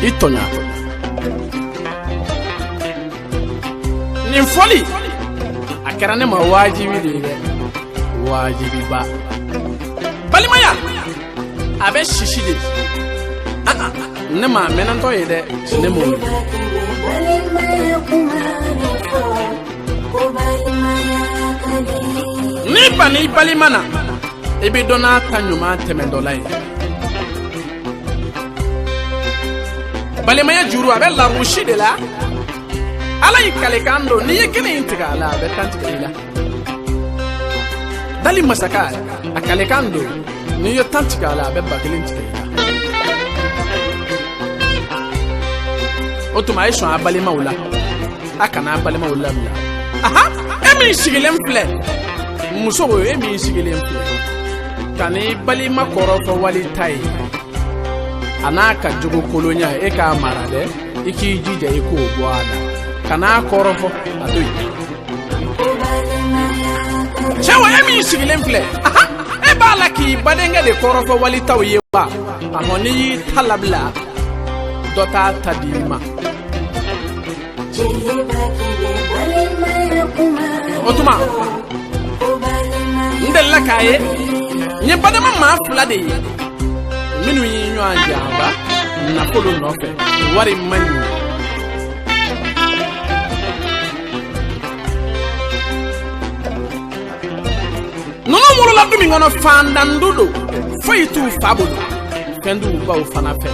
I tɔɲa. Nin fɔli a kɛra ne ma wajibi de ye dɛ, wajibiba. Balimaya a bɛ sisi de. Ne ma mɛnɛntɔ ye dɛ, ne m'o ye. N'i banna i balima na, i bɛ dɔn n'a ta ɲuman tɛmɛntɔla ye. Balimaya juru a bɛ larusi de la. Ala y'i kalikan don, n'i ye kelen in tigɛ a la, a bɛ 10 tigɛ i la. Dali masaka a kalikan don, n'i ye 10 tigɛ a la, a bɛ 1000 tigɛ i la. O tuma a ye sɔn a balimaw la, a kana a balimaw labila. Aha, e min sigilen filɛ, muso, e min sigilen filɛ, kan'i balima kɔrɔfɔ wali ta ye a n'a ka jogo kolonya, e k'a mara dɛ. I k'i jija i k'o bɔ a la, kan'a kɔrɔfɔ, a to yen. Cɛw, e min sigilen filɛ, e b'a la k'i badenkɛ de kɔrɔfɔ wali taw ye wa? Ahɔn, n'i y'i ta labila, dɔ t'a ta di i ma. O tuma n delila k'a ye, n ye badema maa fila de ye minnu ye ɲɔgɔn janfa nafolo nɔfɛ, wari man ɲi. Ninnu wolola du min kɔnɔ, faantan du don, foyi t'u fa bolo, fɛn t'u baw fana fɛ.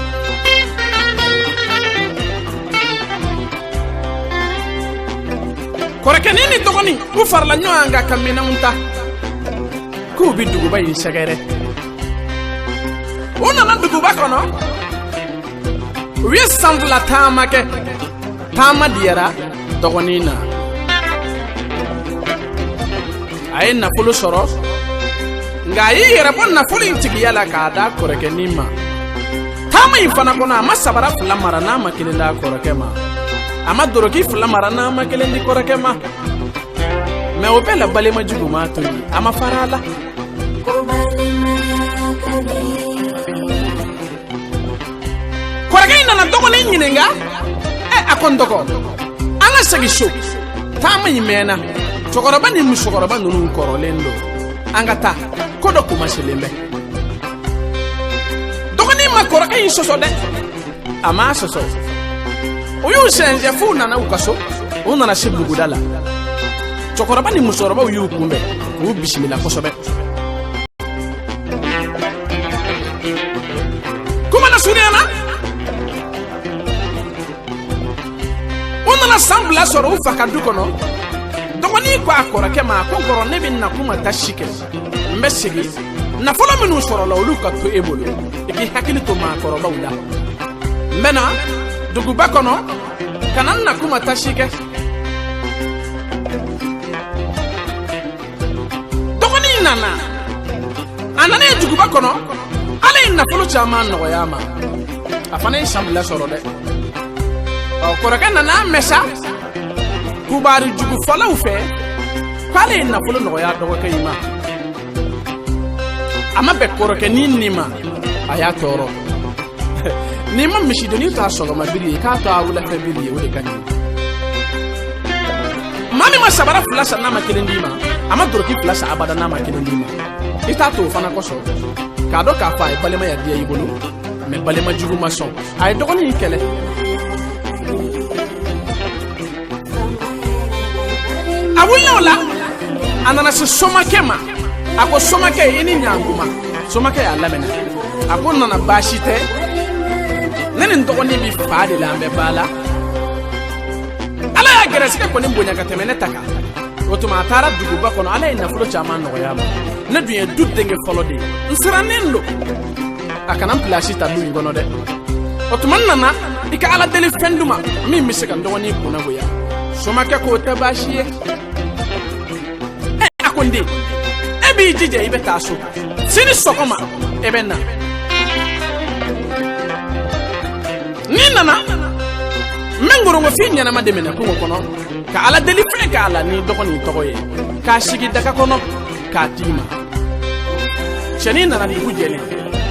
Kɔrɔkɛnin ni dɔgɔnin, u farala ɲɔgɔn kan ka minɛnw ta k'u bɛ duguba in sɛgɛrɛ. U nana duguba kɔnɔ, u ye san 2 taama kɛ. Taama diyara dɔgɔnin na, a ye nafolo sɔrɔ, nka a y'i yɛrɛ bɔ nafolo in tigiya la k'a d'a kɔrɔkɛnin ma. Taama in fana kɔnɔ, a ma sabara 2 mara n'a ma kelen d'a kɔrɔkɛ ma, a ma doroki 2 mara n'a ma kelen di kɔrɔkɛ ma. Mɛ o bɛɛ la, balima jugu m'a to yen, a ma fara a la. Kɔrɔkɛ in nana dɔgɔnin ɲininka. Ɛ, a ko n dɔgɔ, an ka segin so, taama in mɛnna, cɛkɔrɔba ni musokɔrɔba ninnu kɔrɔlen don, an ka taa, ko dɔ kumasilen bɛ. Dɔgɔnin ma kɔrɔkɛ in sɔsɔ dɛ, a m'a sɔsɔ. U y'u sɛnsɛn f'u nana u ka so. U nana se buguda la, cɛkɔrɔba ni musokɔrɔbaw y'u kunbɛn k'u bisimila kosɛbɛ. Kuma na surunya na, u nana san 2 sɔrɔ u fa ka du kɔnɔ. Dɔgɔnin ko a kɔrɔkɛ ma, a ko n kɔrɔ, ne bɛ na kuma taa si kɛ, n bɛ segin. Nafolo minnu sɔrɔla, olu ka to e bolo, i k'i hakili to maakɔrɔbaw la. N bɛ na duguba kɔnɔ ka na n na kuma taa si kɛ. Dɔgɔnin nana, a nana ye duguba kɔnɔ, Ala ye nafolo caman nɔgɔya a ma, a fana ye san 2 sɔrɔ dɛ. Ɔ, kɔrɔkɛ nana a mɛn sa kubari jugu fɔlaw fɛ k'ale ye nafolo nɔgɔya dɔgɔkɛ in ma. A ma bɛn kɔrɔkɛnin nin ma, a y'a tɔɔrɔ. N'i ma misidennin to a sɔgɔma biri ye, k'a to a wulafɛ biri ye, o de ka ɲi. Maa min ma sabara 2 san n'a ma kelen d'i ma, a ma doroki 2 san abada n'a ma kelen d'i ma, i t'a to o fana kosɔn k'a dɔn k'a fɔ a ye balimaya diya i bolo. Mɛ balima jugu ma sɔn, a ye dɔgɔnin in kɛlɛ. A wulila o la, a nana se somakɛ ma. A ko somakɛ, i ni ɲankuma. Somakɛ y'a laminɛ, a ko nana baasi tɛ, ne ni n dɔgɔnin bi fa de la, an bɛ ba la. Ala y'a gɛrɛsɛgɛ kɔni bonya ka tɛmɛ ne ta kan. O tuma a taara duguba kɔnɔ, Ala ye nafolo caman nɔgɔya a ma. Ne dun ye du denkɛ fɔlɔ de ye, n sirannen don a kana n pilasi ta du in kɔnɔ dɛ. O tuma n nana i ka Ala deli fɛn d'u ma min bɛ se ka n dɔgɔnin kunna goya. Somakɛ k'o tɛ baasi ye. Ɛ, a ko n den, e b'i jija, i bɛ taa so sini sɔgɔma, e bɛ na. N'i nana, n bɛ nkoronfin ɲɛnama de minɛ kungo kɔnɔ ka Ala deli fɛn k'a la ni dɔgɔnin tɔgɔ ye, k'a sigi daga kɔnɔ k'a d'i ma. Cɛnin nana dugu jɛlen.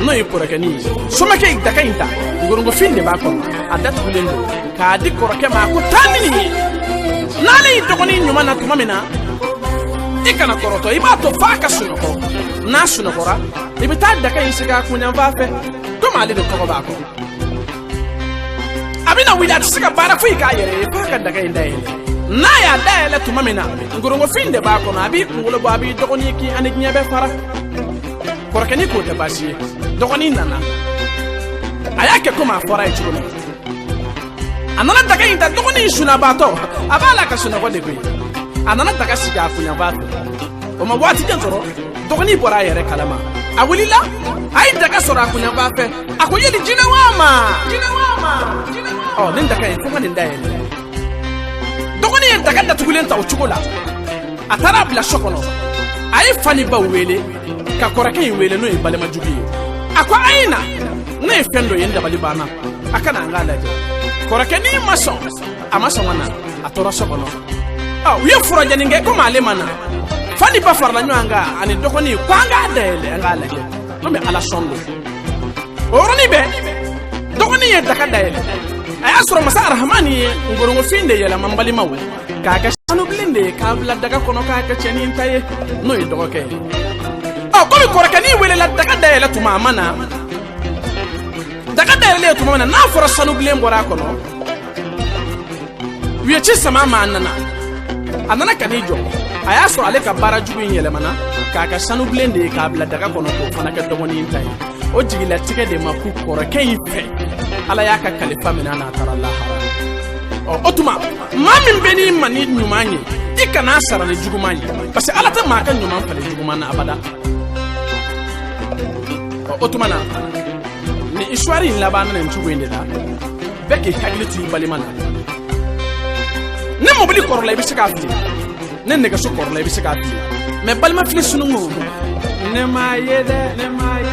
N'o ye kɔrɔkɛnin ye. Somakɛ ye daga in ta, nkoronfin de b'a kɔnɔ, a datugulen don, k'a di kɔrɔkɛ ma. A ko taa ni nin ye. N'ale y'i dɔgɔnin ɲuman na tuma min na, i kana kɔrɔtɔ, i b'a to f'a ka sunɔgɔ. N'a sunɔgɔra, i bɛ taa daga in sigi a kunyanfan fɛ, komi ale de tɔgɔ b'a kɔnɔ. A bɛna wuli, a tɛ se ka baara foyi k'a yɛrɛ ye f'a ka daga in dayɛlɛ. N'a y'a dayɛlɛ tuma min na, nkoronfin de b'a kɔnɔ, a b'i kunkolo bɔ, a b'i dɔgɔnin kin, ani diɲɛ bɛɛ fara. Kɔrɔkɛnin k'o tɛ baasi ye. Dɔgɔnin nana, a y'a kɛ komi a fɔra a ye cogo min. A nana daga in ta. Dɔgɔnin sunabaatɔ, a b'a la ka sunɔgɔ de koyi. A nana daga sigi a kunyanfan fɛ. O ma waati jan sɔrɔ, dɔgɔnin bɔra a yɛrɛ kalama, a wulila, a ye daga sɔrɔ a kunyanfan fɛ. A ko yeli jinɛ wa ma, jinɛ wa ma, ɔ nin daga in, fo ka nin dayɛlɛ. Dɔgɔnin ye daga datugulen ta o cogo la, a taara a bila so kɔnɔ. A ye fa ni baw wele, ka kɔrɔkɛ in wele, n'o ye balimajugu ye. A ko a ye na, ne ye fɛn dɔ ye, n dabali banna, a ka na an k'a lajɛ. Kɔrɔkɛnin ma sɔn, a ma sɔn ka na, a tora so kɔnɔ. Ɔ u ye furajɛni kɛ, komi ale ma na, fa ni ba farala ɲɔgɔn kan ani dɔgɔnin ko an k'a dayɛlɛ, an k'a lajɛ, komi ala sɔn don. O yɔrɔnin bɛɛ, dɔgɔnin ye daga dayɛlɛ, a y'a sɔrɔ masa arahamani ye nkoronfin de yɛlɛma, n balimaw, k'a kɛ sanubilen de ye, k'a bila daga kɔnɔ, k'a kɛ cɛnin ta ye, n'o ye dɔgɔkɛ ye. Ɔ komi kɔrɔkɛnin welela daga dayɛlɛ tuma, a ma na. Daga dayɛlɛlen tuma min na, n'a fɔra sanubilen bɔra a kɔnɔ, u ye ci sama a ma, a nana, a nana ka n'i jɔ, a y'a sɔrɔ ale ka baara jugu in yɛlɛmana k'a kɛ sanubilen de ye, k'a bila daga kɔnɔ, k'o fana kɛ dɔgɔnin ta ye. O jigilatigɛ de ma ku kɔrɔkɛ in fɛ, ala y'a ka kalifa minɛ a n'a taara lahara. Ɔ o tuma, maa min bɛ n'i ma ni ɲuman ye, i kan'a sara ni juguman ye, parce que ala tɛ maa ka ɲuman falen juguman na abada. Ɔ o tuma na, nin histoire in laban nin cogo in de la. Bɛɛ k'i hakili to i balima na. Ni mobili kɔrɔla, i bɛ se k'a fili, ni nɛgɛso kɔrɔla, i bɛ se k'a fili, mais balima fili sununkun, ne m'a ye dɛ, ne m'a ye.